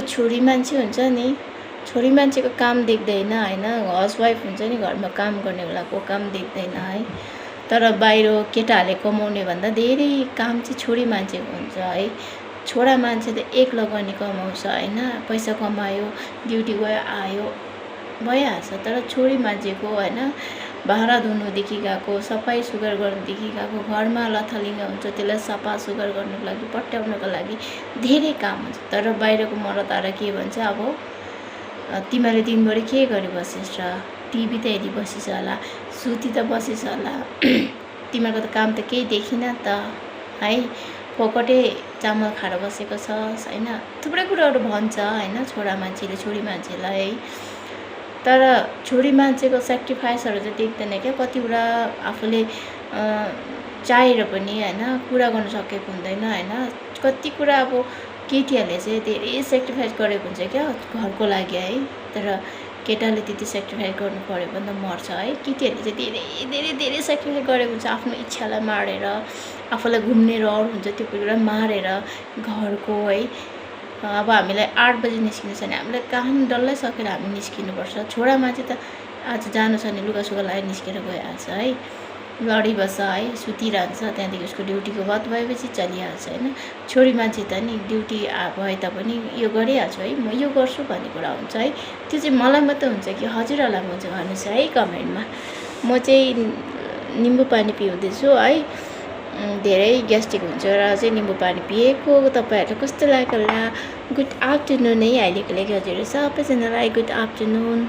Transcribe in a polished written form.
छोरी मान्छे हुन्छ नि, छोरी मान्छेको काम देख्दैन होइन, हाउसवाइफ हुन्छ नि घरमा काम गर्ने बेलाको काम देख्दैन है। तर बाहिर केटाहरूले कमाउने भन्दा धेरै काम चाहिँ छोरी मान्छेको हुन्छ है। छोरा मान्छे त एक लगानी कमाउँछ होइन, पैसा कमायो ड्युटी गयो आयो भइहाल्छ। तर छोरी मान्छेको होइन भाँडा धुनुदेखि गएको, सफाइ सुग्घर गर्नुदेखि गएको, घरमा लथालिङ्ग हुन्छ त्यसलाई सफा सुग्घर गर्नुको लागि पट्याउनको लागि धेरै काम हुन्छ। तर बाहिरको मर्दतारा के भन्छ, अब तिमीले दिनभरि के गरी बसिस् र, टिभी त हेरी बसिस् होला, सुती त बसिस् होला, तिमीहरूको त काम त केही देखिन त है, फोकटे चामल खाएर बसेको छस् होइन, थुप्रै कुराहरू भन्छ होइन छोरा मान्छेले छोरी मान्छेलाई है। तर छोरी मान्छेको सेक्रिफाइसहरू चाहिँ देख्दैन क्या, कतिवटा आफूले चाहेर पनि होइन पुरा गर्न सकेको हुँदैन होइन। कति कुरा अब केटीहरूले चाहिँ धेरै सेक्रिफाइस गरेको हुन्छ क्या घरको लागि है। तर केटाले त्यति सेक्रिफाइस गर्नु पऱ्यो भने त मर्छ है। केटीहरूले चाहिँ धेरै धेरै धेरै सेक्रिफाइस गरेको हुन्छ, आफ्नो इच्छालाई मारेर, आफूलाई घुम्ने रहर हुन्छ त्यो कुरा मारेर घरको है। अब हामीलाई 8 बजी निस्किनु छ भने हामीलाई काम डल्लै सकेर हामी निस्किनुपर्छ। छोरा मान्छे त आज जानु छ भने लुगासुगा लगाएर निस्केर गइहाल्छ है, लडिबस्छ है, सुतिरहन्छ, त्यहाँदेखि उसको ड्युटीको वत भएपछि चलिहाल्छ होइन। छोरी मान्छे त नि ड्युटी भए तापनि यो गरिहाल्छु है, म यो गर्छु भन्ने कुरा हुन्छ है। त्यो चाहिँ मलाई मात्रै हुन्छ कि हजुरहरूलाई हुन्छ भन्नुहोस् है कमेन्टमा। म चाहिँ निम्बु पानी पिउँदैछु है, धेरै ग्यास्ट्रिक हुन्छ र चाहिँ निम्बु पानी पिएको। तपाईँहरूलाई कस्तो लाग्यो होला, गुड आफ्टरनुन है अहिलेको लागि हजुर सबैजनालाई गुड आफ्टरनुन।